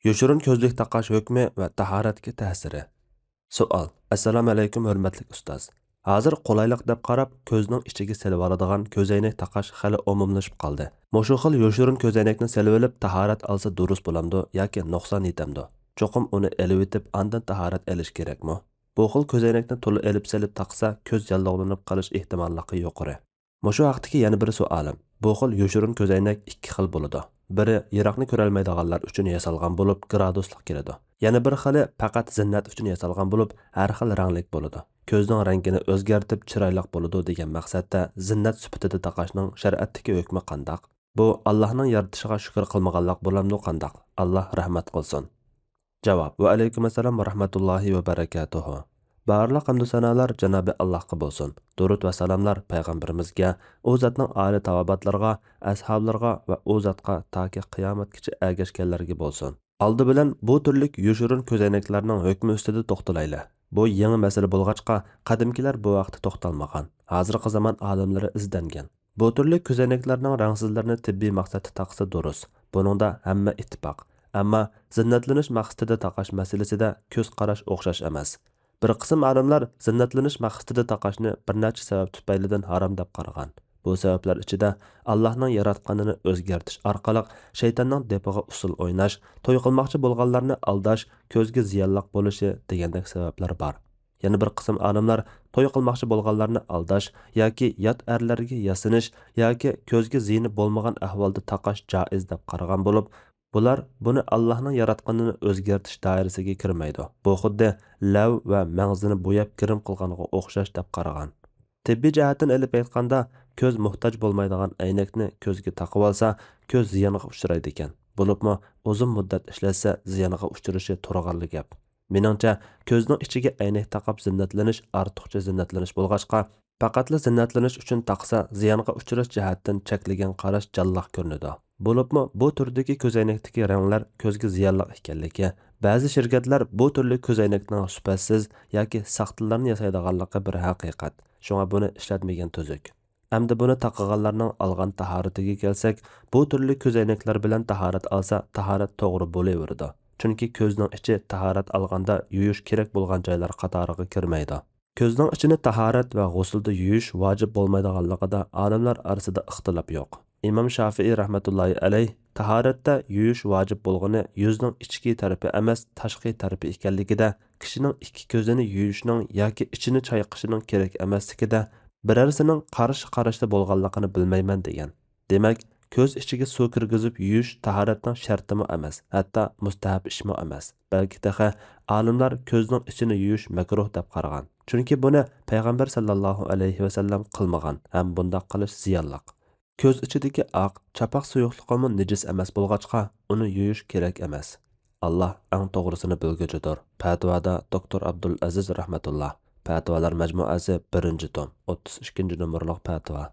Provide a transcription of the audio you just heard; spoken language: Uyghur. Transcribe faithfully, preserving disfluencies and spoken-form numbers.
يوشۇرۇن كۆزلۈك تاقاش ھۆكمى ۋە تاھارەتكە تەسىرى. سوئال. ئەسسالامۇئەلەيكۇم، ھۆرمەتلىك ئۇستاز. ھازىر قولايلىق دەپ قاراپ، كۆزنىڭ ئىچىگە سېلىۋالىدىغان كۆزەينەك تاقاش خېلى ئومۇملىشىپ قالدى. مۇشۇ خىل يوشۇرۇن كۆزەينەكنى سېلىۋېلىپ، تاھارەت ئالسا دۇرۇس بولامدۇ ياكى نۇقسان يېتەمدۇ؟ چوقۇم ئۇنى ئېلىۋېتىپ، ئاندىن تاھارەت ئېلىش كېرەكمۇ؟ بۇ خىل كۆزەينەكنى تولا ئېلىپ سېلىپ تاقىسا، كۆز ياللۇغلىنىپ قېلىش ئېھتىماللىقى يۇقىرى. مۇشۇ ھەقتىكى يەنە بىر سوئالىم. بۇ خىل يوشۇرۇن كۆزەينەك ئىككى خىل بولىدۇ. بىرى يىراقنى كۆرەلمەيدىغانلار ئۈچۈن ياسالغان بولۇپ، گرادۇسلۇق كېلىدۇ. يەنە بىر خىلى پەقەت زىننەت ئۈچۈن ياسالغان بولۇپ، ھەر خىل رەڭلىك بولىدۇ. كۆزنىڭ رەڭگىنى ئۆزگەرتىپ، چىرايلىق بولىدۇ دېگەن مەقسەتتە زىننەت سۈپىتىدە تاقاشنىڭ شەرىئەتتىكى ھۆكمى قانداق؟ بۇ ئاللاھنىڭ يارىتىشىغا شۈكۈر قىلمىغانلىق بولامدۇ قانداق؟ ئاللاھ رەھمەت قىلسۇن. جاۋاب. ۋەئەلەيكۇم ئەسسالام ۋە رەھمەتۇللاھى ۋە بەرەكاتۇھۇ. بارلىق ھەمدۇ سانالار جانابى ئاللاھقا بولسۇن. دۇرۇت ۋە سالاملار پەيغەمبىرىمىزگە، ئۇ زاتنىڭ ئالىي تاۋابىئاتلىرىغا، ئەسھابلىرىغا ۋە ئۇ زاتقا تاكى قىيامەتكىچە ئەگەشكەنلەرگە بولسۇن. ئالدى بىلەن بۇ تۈرلۈك يوشۇرۇن كۆزەينەكلەرنىڭ ھۆكمى ئۈستىدە توختىلايلى. بۇ يېڭى مەسىلە بولغاچقا، قەدىمكىلەر بۇ ھەقتە توختالمىغان. ھازىرقى زامان ئالىملىرى ئىزدەنگەن. بۇ تۈرلۈك كۆزەينەكلەرنىڭ رەڭسىزلىرىنى تېببىي مەقسەتتە تاقىسا دۇرۇس. بۇنىڭدا ھەممە ئىتتىپاق. ئەمما زىننەتلىنىش مەقسىتىدە تاقاش مەسىلىسىدە كۆز قاراش ئوخشاش ئەمەس. بىر قىسىم ئالىملار زىننەتلىنىش مەقسىتىدە تاقاشنى بىر نەچچە سەۋەب تۈپەيلىدىن ھارام دەپ قارىغان. بۇ سەۋەبلەر ئىچىدە ئاللاھنىڭ ياراتقىنىنى ئۆزگەرتىش ئارقىلىق شەيتاننىڭ دېپىغا ئۇسسۇل ئويناش، توي قىلماقچى بولغانلارنى ئالداش، كۆزگە زىيانلىق بولۇشى دېگەندەك سەۋەبلەر بار. يەنە بىر قىسىم ئالىملار توي قىلماقچى بولغانلارنى ئالداش ياكى يات ئەرلەرگە ياسىنىش ياكى كۆزگە زىيىنى بولمىغان ئەھۋالدا تاقاش جائىز دەپ قارىغان بولۇپ، بۇلار بۇنى ئاللاھنىڭ ياراتقىنىنى ئۆزگەرتىش دائىرىسىگە كىرمەيدۇ. بۇ خۇددى لەۋ ۋە مەڭزىنى بوياپ گىرىم قىلغانغا ئوخشاش دەپ قارىغان. تېببىي جەھەتتىن ئېلىپ ئېيتقاندا، كۆز موھتاج بولمايدىغان ئەينەكنى كۆزگە تاقىۋالسا، كۆز زىيانغا ئۇچرايدىكەن. بولۇپمۇ ئۇزۇن مۇددەت ئىشلەتسە، زىيانغا ئۇچرىشى تۇرغانلا گەپ. مېنىڭچە، كۆزنىڭ ئىچىگە ئەينەك تاقاپ زىننەتلىنىش ئارتۇقچە زىننەتلىنىش بولغاچقا، پەقەتلا زىننەتلىنىش ئۈچۈن تاقىسا، زىيانغا ئۇچراش جەھەتتىن چەكلىگەن قاراش جانلىق كۆرۈنىدۇ. بولۇپمۇ بۇ تۈردىكى كۆزەينەكتىكى رەڭلەر كۆزگە زىيانلىق ئىكەنلىكى، بەزى شىركەتلەر بۇ تۈرلۈك كۆزەينەكنىڭ سۈپەتسىز ياكى ساختىلارنى ياسايدىغانلىقى بىر ھەقىقەت. شۇڭا بۇنى ئىشلەتمىگەن تۈزۈك. ئەمدى بۇنى تاقىغانلارنىڭ ئالغان تاھارىتىگە كەلسەك، بۇ تۈرلۈك كۆزەينەكلەر بىلەن تاھارەت ئالسا، تاھارەت توغرا بولۇۋېرىدۇ. چۈنكى كۆزنىڭ ئىچى تاھارەت ئالغاندا يۇيۇش كېرەك بولغان جايلار قاتارىغا كىرمەيدۇ. كۆزنىڭ ئىچىنى تاھارەت ۋە غۇسۇلدا يۇيۇش ۋاجىپ بولمايدىغانلىقىدا ئالىملار ئارىسىدا ئىختىلاپ يوق. ئىمام شافىئىي رەھمەتۇللاھى ئەلەيھ تاھارەتتە يۇيۇش ۋاجىپ بولغىنى يۈزنىڭ ئىچكى تەرىپى ئەمەس، تاشقى تەرىپى ئىكەنلىكىدە، كىشىنىڭ ئىككى كۆزىنى يۇيۇشنىڭ ياكى ئىچىنى چايقىشىنىڭ كېرەك ئەمەسلىكىدە، بىرەرسىنىڭ قارشى قاراشتا بولغانلىقىنى بىلمەيمەن، دېگەن. دېمەك، كۆز ئىچىگە سۇ كىرگۈزۈپ يۇيۇش تاھارەتنىڭ شەرتىمۇ ئەمەس، ھەتتا مۇستەھەب ئىشمۇ ئەمەس. بەلكى تېخى ئالىملار كۆزنىڭ ئىچىنى يۇيۇش مەكرۇھ دەپ قارىغان. چۈنكى بۇنى پەيغەمبەر ساللاللاھۇ ئەلەيھى ۋەسەللەم قىلمىغان ھەم بۇنداق قىلىش زىيانلىق. كۆز ئىچىدىكى ئاق، چاپاق سۇيۇقلۇقىمۇ نىجىس ئەمەس بولغاچقا، ئۇنى يۇيۇش كېرەك ئەمەس. ئاللا ئەڭ توغرىسىنى بىلگۈچىدۇر. پەتىۋادا دوكتور ئابدۇلئەزىز رەھمەتۇللا. پەتىۋالار مەجمۇئەسى، بىرىنچى توم، ئوتتۇز ئىككىنچى نومۇرلۇق پەتىۋا.